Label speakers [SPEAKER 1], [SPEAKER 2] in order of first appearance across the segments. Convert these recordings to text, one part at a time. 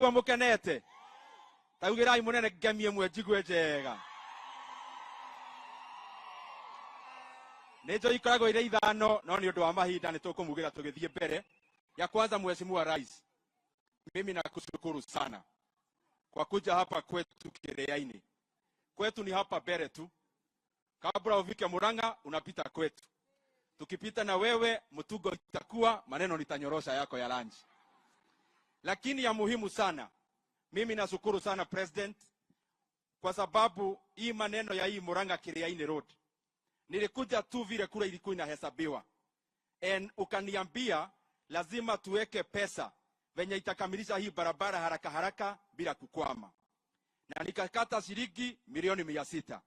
[SPEAKER 1] Nimũraigua mũkenete? Taugĩrai mũnene ngemi ĩmwe njigue njega. Nĩ njũĩ ikoragwo irĩ ithano, no nĩ ũndũ wa mahinda nĩ tũkũmugĩra tũgĩthiĩ mbere. Ya kwanza, Mheshimiwa Rais, mimi nakushukuru sana kwa kuja hapa kwetu Kiriaini. Kwetu ni hapa mbele tu, kabla ufike Murang'a unapita kwetu. Tukipita na wewe mtugo itakuwa maneno nitanyorosha yako ya lunch. Lakini ya muhimu sana, mimi nashukuru sana President kwa sababu hii maneno ya hii Murang'a Kiriaini Road nilikuja tu vile kura ilikuwa inahesabiwa, and ukaniambia lazima tuweke pesa venye itakamilisha hii barabara haraka haraka bila kukwama, na nikakata shilingi milioni 600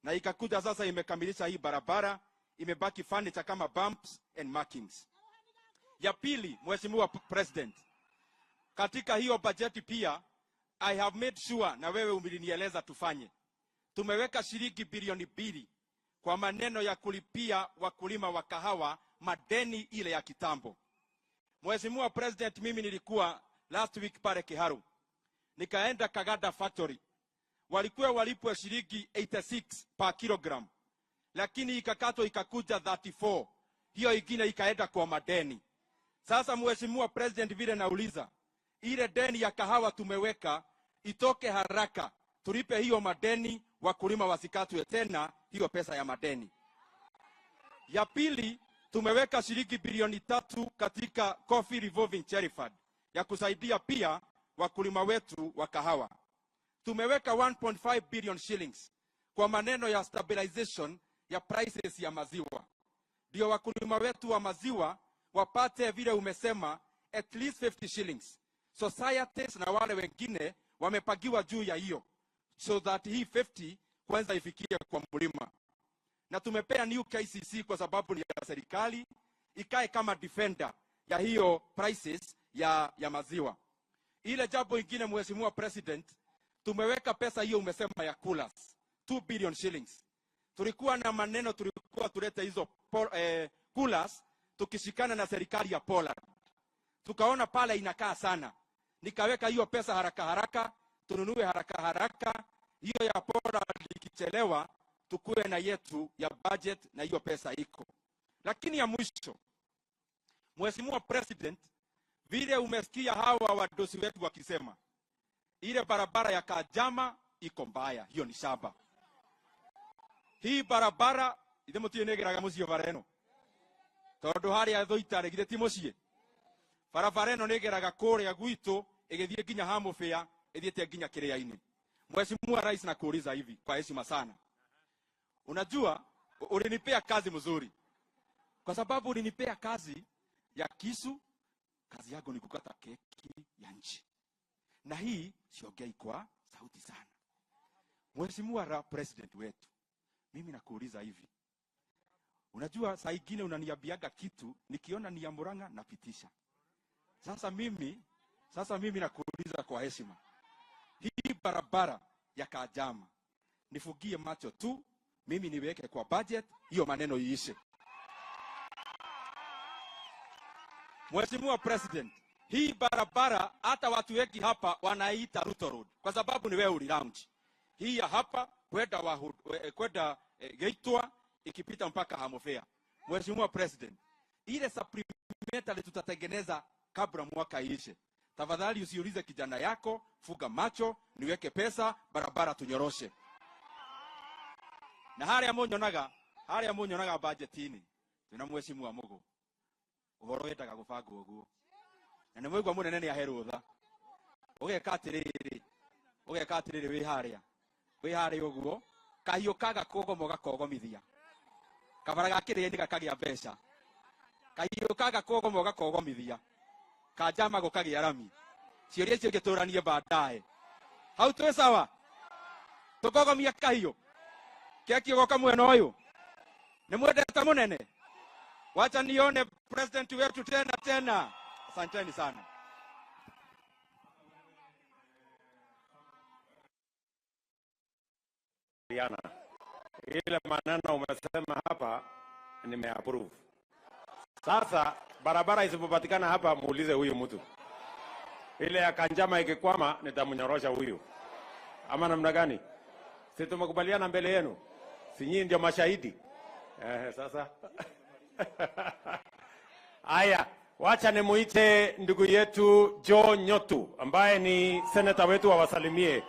[SPEAKER 1] na ikakuja sasa imekamilisha hii barabara, imebaki furniture kama bumps and markings. Ya pili, Mheshimiwa President, katika hiyo bajeti pia I have made sure, na wewe ulinieleza tufanye, tumeweka shilingi bilioni 2 kwa maneno ya kulipia wakulima wa kahawa madeni ile ya kitambo. Mheshimiwa President, mimi nilikuwa last week pale Kiharu, nikaenda Kagada Factory, walikuwa walipwe shilingi 86 per kilogram, lakini ikakatwa ikakuja 34, hiyo ingine ikaenda kwa madeni. Sasa Mheshimiwa President, vile nauliza, ile deni ya kahawa tumeweka itoke haraka, tulipe hiyo madeni, wakulima wasikatwe tena hiyo pesa ya madeni. Ya pili, tumeweka shilingi bilioni 3 katika Coffee Revolving Cherry Fund ya kusaidia pia wakulima wetu wa kahawa. Tumeweka 1.5 billion shillings kwa maneno ya stabilization ya prices ya maziwa, ndio wakulima wetu wa maziwa wapate vile umesema at least 50 shillings. Societies na wale wengine wamepagiwa juu ya hiyo, so that hii 50 kwanza ifikie kwa mlima. Na tumepea new KCC kwa sababu ni ya serikali, ikae kama defender ya hiyo prices ya maziwa. Ile jambo ingine, Mheshimiwa President, tumeweka pesa hiyo umesema ya coolers, 2 billion shillings. Tulikuwa na maneno, tulikuwa tulete hizo coolers tukishikana na serikali ya Poland. Tukaona pale inakaa sana, nikaweka hiyo pesa haraka haraka, tununue haraka haraka. Hiyo ya Poland ikichelewa, tukuwe na yetu ya budget na hiyo pesa iko. Lakini ya mwisho, Mheshimiwa President, vile umesikia hawa wadosi wetu wakisema ile barabara ya Kajama iko mbaya, hiyo ni shamba. Hii barabara ithe mutie nigeraga muciĩ bara ĩno tondu haria Thũita githĩ ti mũciĩ, barabara ĩno nĩgeraga kũrĩa gwitũ ĩgĩthiĩ nginya Hamũbĩa, ĩthiĩte nginya Kĩrĩa-inĩ. Mheshimiwa Rais, nakuuliza hivi kwa heshima sana, unajua ulinipea kazi mzuri, kwa sababu ulinipea kazi ya kisu, kazi yangu ni kukata keki ya nchi, na hii siongei kwa sauti sana. Mheshimiwa President wetu, mimi nakuuliza hivi, unajua saa ingine unaniambiaga kitu nikiona ni ya Murang'a napitisha. Sasa mimi nakuuliza kwa heshima, hii barabara ya Kajama nifugie macho tu, mimi niweke kwa budget, hiyo maneno iishe. Mheshimiwa President, hii barabara hata watu wengi hapa wanaita Ruto Road kwa sababu ni wewe ulilaunch hii ya hapa kwenda Geitwa ikipita mpaka Hamofea. Mheshimiwa President, ile supplementary tutatengeneza kabla mwaka iishe. Tafadhali usiulize kijana yako, fuga macho, niweke pesa barabara tunyoroshe. Na haria munyonaga budget-inĩ twĩna Mheshimiwa Mugo ũhoro wendaga gũbangwo ũguo, na nĩ mwaigua mũnene nĩ ahe rũtha, ũgeka atĩrĩrĩ, wĩ harĩa ũguo, kahiũ kaga kũgoma ũgakogomithia, kabara ga kĩrĩa-inĩ gakagĩa mbeca, kahiũ kaga kũgoma ũgakogomithia, kanjama gũkagĩa rami. Ciũria icio ingĩ tũranie baadaye. Hau twĩ sawa, tũkogomia kahiũ keki ũgoka mwena ũyũ. Nĩ mwendete mũnene? Wacha nione president wetu tena tena. Asanteni sana.
[SPEAKER 2] Riana. Ile maneno umesema hapa nimeapprove. Sasa barabara isipopatikana hapa, muulize huyu mtu. Ile ya Kanjama ikikwama nitamnyorosha huyu, ama namna gani? Si tumekubaliana mbele yenu? Si nyinyi ndio mashahidi? Eh, sasa haya, wacha nimuite ndugu yetu Joe Nyotu ambaye ni seneta wetu awasalimie.